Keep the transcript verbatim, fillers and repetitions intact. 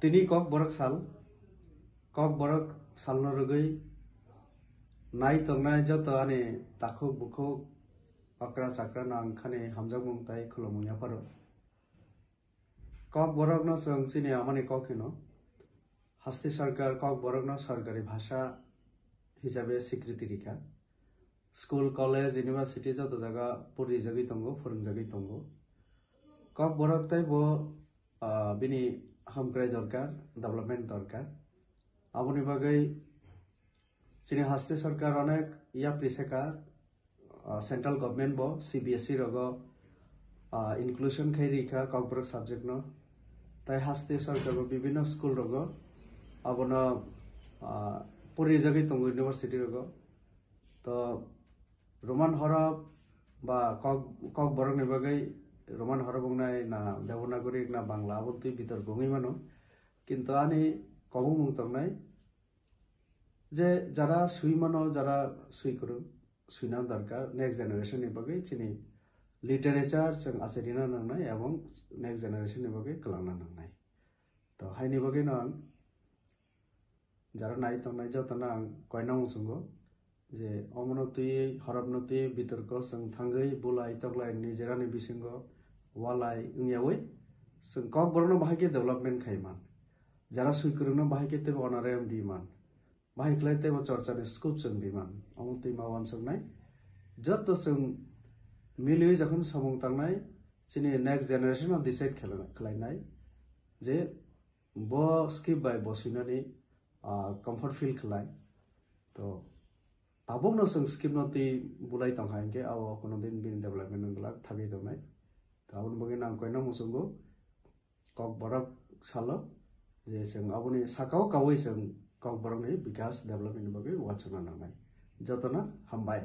Tini Kokborok sal, Kokborok salno rwgwi nai tongnai joto ani takhuk bukhuk, okra chakra no ang khani hamjakmung tai khulumung yapharo. Kokborokno chwng chini amani kok hino. Haste sarkar Kokborokno sarkari bhasha hisabe swikriti rikha. School, college, university joto jaga purjagwi tongo, phwrwngjagwi tongo. Kokborok tei bo, ah, bini hamkrai dorkar, development dorkar. Aboni bagwi chini haste sarkar onek yapri seka, ah, central government bo C B S E rogo, ah, inclusion khai rikha Kokborok subject no. Tai haste sarkar bo bibinno school rogo abono, ah, purjagwi tongo university rogo. To Roman horop ba Kok, Kokborokni bagwi Roman horop wngnai na Devanagari na Bangla, abo twi bitorko wngwi mano. Kintu ani kobongmung tongnai je jara swi mano, jara swi kwrwng, swina dorkar next generation ni bagwi chini literature chwng achairina nangnai ebong next generation ni bagwi kwlangna nangnai. To haini bagwino ang jara nai tongnai jotono ang koina muchungo je omono twi, horobno twi, bitorko chwng thangwi bulai toklai nijerani bisingo walai wngyawi chwng Kokborokno bahai khe development khai man. Jara swi kwrwngno bahai khe teibo honorarium di man. Bahai khlai teibo chorchani scope chwng di man. Omo twi ma uansuknai. Joto chwng miliwi jokhon samung tangnai, chini next generation no decide khlai-, khlainai je bo skip bai bo swinani, ah, comfort feel khlai. To tabukno chwng skip no twi bulai tongkha hinkhe abo kono din bini development wng glak thagwi tongnai. To aboni bagwi nang koina muchungo Kokborok salo je chwng aboni sakao kaui chwng Kokborokni bikas development ni bagwi uansukna nangnai. Jotono hambai.